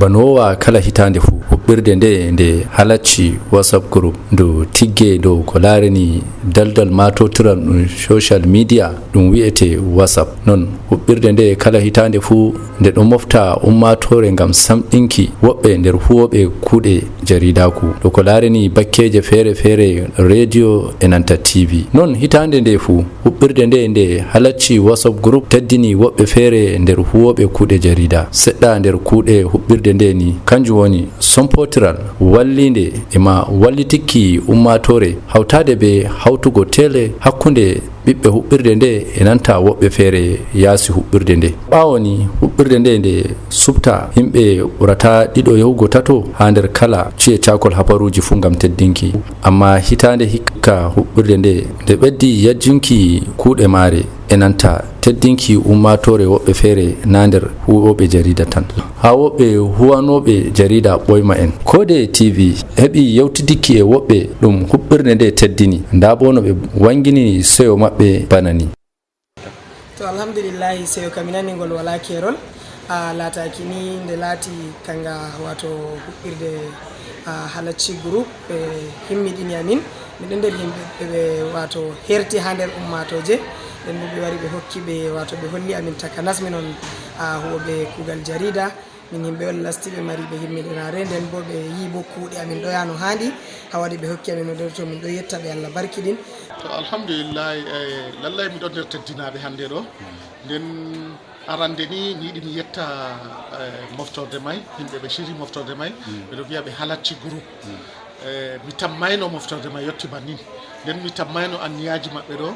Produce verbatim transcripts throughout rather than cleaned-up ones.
Wanoowa kala hitaande fuu, huɓɓirde nde nde halacci WhatsApp group, ndu tiggee dow ko laarani daldal maatotiral ɗum social media, ɗum wi'etee WhatsApp. Noon, huɓɓirde nde kala hitaande fuu, nde ɗo mofta ummaatoore ngam samɗinki woɓɓe nder huwooɓe kuuɗe jaridaaku. Ɗo ko laarani bakkeeje feere feere, radio e nanta T V. Noon, hitaande nde fuu, huɓɓirde nde nde halacci WhatsApp group teddini woɓɓe feere nder huwooɓe kuuɗe jarida. Seɗɗa nder kuuɗe huɓɓirde nde ni, kanjum woni sompotiral walliinde e ma wallitikki ummaatoore hawtaade be hawtugo tele hakkunde ɓiɓɓe huɓɓirde nde e nanta woɓɓe feere yaasi huɓɓirde nde. Ɓaawo ni huɓɓirde nde nde suɓta yimɓe ɓurata ɗiɗo yahugo tato haa nder kala ci'e caakol habaruuji fuu ngam teddinki. Ammaa hitaande hikka huɓɓirde nde, nde ɓeddi yajjunki kuuɗe maare e nanta teddinki ummaatoore woɓɓe feere naa nder huwooɓe jarida tan. Haa woɓɓe huwanooɓe jarida ɓooyma en. Koode T V heɓi yewtidikki e woɓɓe ɗum huɓɓirde nde teddini. Ndaa boo no ɓe wangini seyo maɓɓe bana ni. To, alhamdulillahi, seyo kam mi nani ngol walaa keerol. A laataaki ni nde laati kanga, wato huɓɓirde, a, halacci group ɓe himmiɗini amin. Min ɗon nder yimɓe ɓe, ɓe, wato herti haa nder ummaatooje. Nden bo ɓe wari ɓe hokki ɓe, wato ɓe holli amin takanas minon, a, huwooɓe kuugal jarida. Min yimɓe on lastiiɓe mariiɓe himmiɗinaare, nden bo ɓe yi'i bo kuuɗe amin ɗo yaha no haandi, haa waɗi ɓe hokki amin no nder to min ɗo yetta ɓe, Allah barkiɗin. To, alhamdulillahi, eh, lallay miɗo nder teddinaaɓe hannde ɗo. Nden arande ni, mi yiɗi mi yetta, eh, moftorde may, yimɓe ɓe siri moftorde may, ɓe ɗo wi'a ɓe halacci group. Eh, mi tammayno moftorde may yotti bannin. Nden mi tammayno anniyaaji maɓɓe ɗo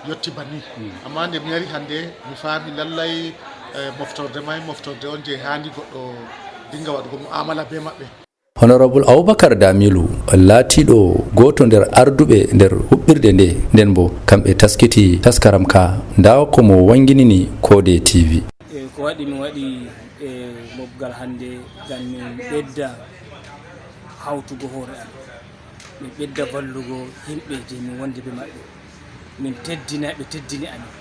yotti bannin. Amma nde mi yari hannde, mi faami lallay, eh, moftorde may, moftorde on je haandi goɗɗo dinga waɗugo mu'amala be maɓɓe. Honorable Abubakar Damilu, laatiiɗo gooto nder arduɓe nder huɓɓirde nde, nden bo kamɓe taskiti taskaram ka, ndaa ko mo wanginini Koode T V. E ko waɗi mi waɗi, e, mobgal hannde ngam min ɓedda hawtugo hoore am, min ɓedda vallugo yimɓe je min wondi be maɓɓe. Min teddina, ɓe teddini amin.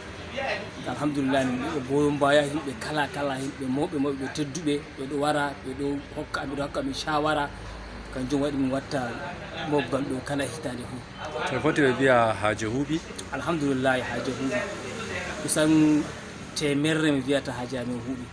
Alhamdulillah, min ɗo goyon baya yimɓe kala kala, yimɓe mawɓe mawɓe, ɓe tedduɓe, ɓe ɗo wara, ɓe ɗo hokka amin, ɗo hokka amin shawara. Kanjum waɗi min watta mobgal ɗo kala hitaande fuu. To foti ɓe mbiya haaje huuɓi? Alhamdulillah, haaje huuɓi. Kusan teemerre mi wiyata haaje amin huuɓi.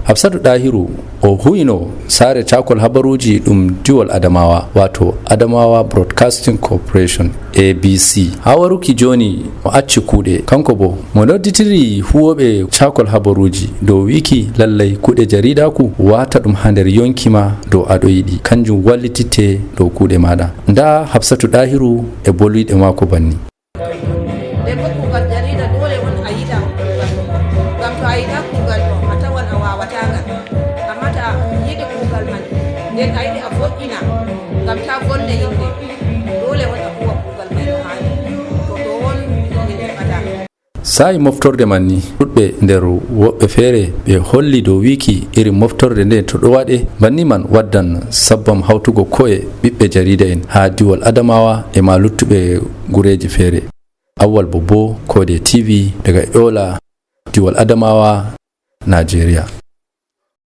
Hafsatu Ɗahiru, o huwino saare caakol habaruuji ɗum Diwol Adamawa, waato Adamawa Broadcasting Corporation, A B C. Haa waruki jooni, o acci kuuɗe. Kanko boo, mo nodditiri huwooɓe caakol habaruuji dow wiiki lallay kuuɗe jariidaaku, waata ɗum haa nder yonki ma dow aɗo yiɗi. Kanjum wallititte dow kuuɗe maaɗa. Ndaa Hafsatu Ɗahiru e bolwiiɗe maako banni. Debbo, kuugal jariida doole on a yiɗa kuugal ɗo. Ngam to a yiɗa kuugal ɗo, a tawan a waawataa ngal. Amma to a yiɗi kuugal man, nden a yiɗi a vo'ina, ngam taa vonne yimɓe, doole on a huwa kuugal man no haani. To ɗo on min keɓata. Saa'i moftorde man ni, ɗuɗɓe nder woɓɓe feere ɓe holli dow wiiki iri moftorde nde to ɗo waɗe, banni man waddan sabbam hawtugo ko'e ɓiɓɓe jariida en haa diwol Adamawa e ma luttuɓe gureeji feere. Awwal Bobbo, Koode T V, daga Yola, diwol Adamawa, Najeriya.